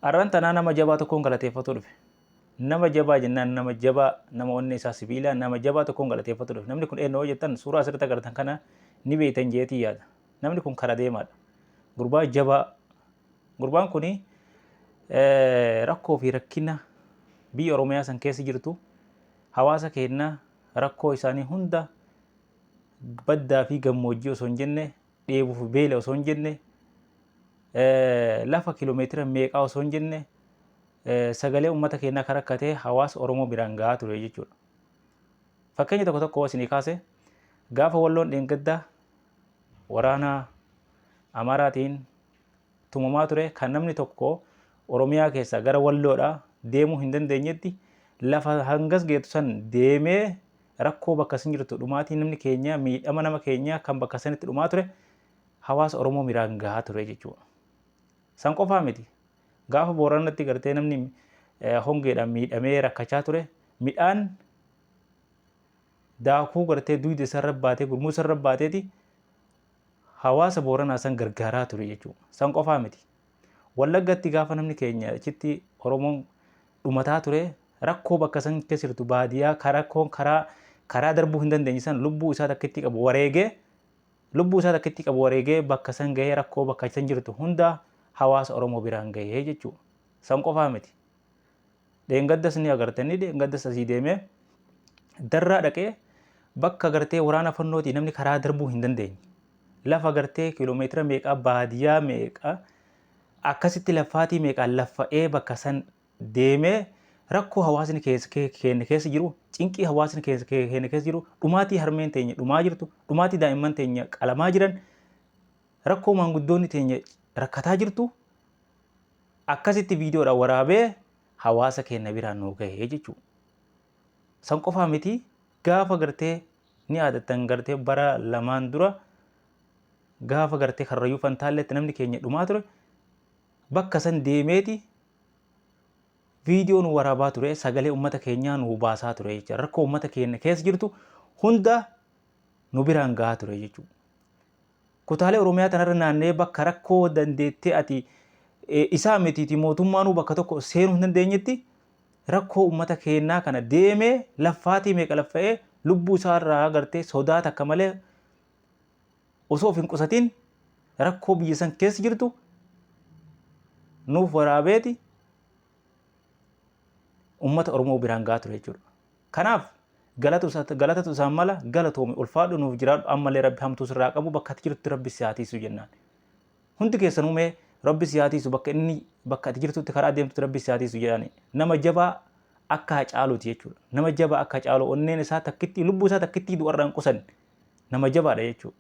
Arran tanaa nama jabaa tokkoon galateeffatuu dhufe. Nama jabaa jennaan nama jabaa, nama onnee isaa sibiilaa, nama jabaa tokkoon galateeffatuu dhufe. Namni kun eenyu yoo jettan suuraa asirratti agartan kana ni beektan jeetii yaada. Namni kun kara deemaadha. Gurbaa jabaa. Gurbaan kun rakkoo fi rakkina biyya Oromiyaa san keessa jirtu hawaasa keenya rakkoo isaanii hunda baddaa fi gammoojjii osoo hin jenne, dheebuu fi beela osoo hin jenne, lafa kiiloomeetira meeqaa osoo hin jenne sagalee uummata keenyaa kan rakkate hawaasa Oromoo biraan gahaa ture jechuudha. Fakkeenya tokko tokko isinii kaase, gaafa Walloon dheengadda waraana Amaaraatiin tumamaa ture, kan namni tokko Oromiyaa keessaa gara Walloodha deemuu hin dandeenyetti, lafa hangas geetu san deemee rakkoo bakka san jirtu, dhumaatii namni keenya, miidhama nama keenya kan bakka sanitti dhumaa ture hawaasa Oromoo biraan gahaa ture jechuudha. San qofaa miti. Gaafa Booranatti gartee namni hongeedhaan miidhamee rakkachaa ture, midhaan daakuu gartee duyda isarra baatee, gurmuu isarra baateeti hawaasa Booranaa san gargaaraa ture jechuudha. San qofaa miti. Wallaggatti gaafa namni keenya achitti Oromoon dhumataa ture, rakkoo bakka san keessa jirtu, baadiyyaa rakkoon karaa darbuu hin dandeenye san lubbuu isaa takkitti qabu wareegee, lubbuu isaa takkitti qabu wareegee bakka san gahee rakkoo bakka san jirtu hunda hawaasa Oromoo biraan gahee jechuudha. San qofaa miti. Dheengaddas ni agartanii, dheengaddas asii deemee Darraa dhaqee bakka gartee waraana fannootii namni karaa darbuu hin dandeenye. Lafa gartee kiiloomeetira meeqaa, baadiyyaa meeqa akkasitti lafaatii meeqaan laffa'ee bakka san deemee rakkoo hawaasni keenya keessa jiru, cinqii hawaasni keenya keessa jiru, dhumaatii harmeen teenya dhumaa jirtu, dhumaatii daa'imman teenya qalamaa jiran, rakkoo maanguddoonni teenya rakkataa jirtu akkasitti viidiyoodhaan waraabee hawaasa keenya biraan nuu gahee jechuudha. San qofaa miti, gaafa gartee ni yaadattan gartee bara lamaan dura gaafa gartee Karrayyuu Fantaalleetti namni keenya dhumaa ture, bakka san deemeeti viidiyoo nu waraabaa ture, sagalee uummata keenyaa nu baasaa ture jechuudha. Rakkoo uummata keenya keessa jirtu hunda nu biraan gahaa ture jechuudha. Kutaalee Oromiyaa tanarra naanna'ee bakka rakkoo dandeettee ati isaa mitiiti mootummaanuu bakka tokko seenuu hin dandeenyetti rakkoo uummata keenyaa kana deemee laffaatii meeqa laffa'ee, lubbuu isaa irraa gartee sodaa takka malee osoo of hin qusatiin rakkoo biyya san keessa jirtu nuuf waraabeeti uummata Oromoo biraan gahaa ture jechuudha. Kanaaf galatatu isaan mala. Galatoomi, ulfaadhu, nuuf jiraadhu. Ammallee Rabbi hamtuu sirraa qabu, bakka ati jirtutti Rabbi si haa tiisu jennaan. Hundi keessanuu mee Rabbi si haa tiisu, bakka inni bakka ati jirtutti, karaa deemtutti Rabbi si haa tiisu jedhani. Nama jabaa akka Hacaaluuti jechuudha. Nama jabaa akka Hacaaluu, onneen isaa takkitti, lubbuu isaa takkitti du'arraa hin qusanne, nama jabaadha jechuudha.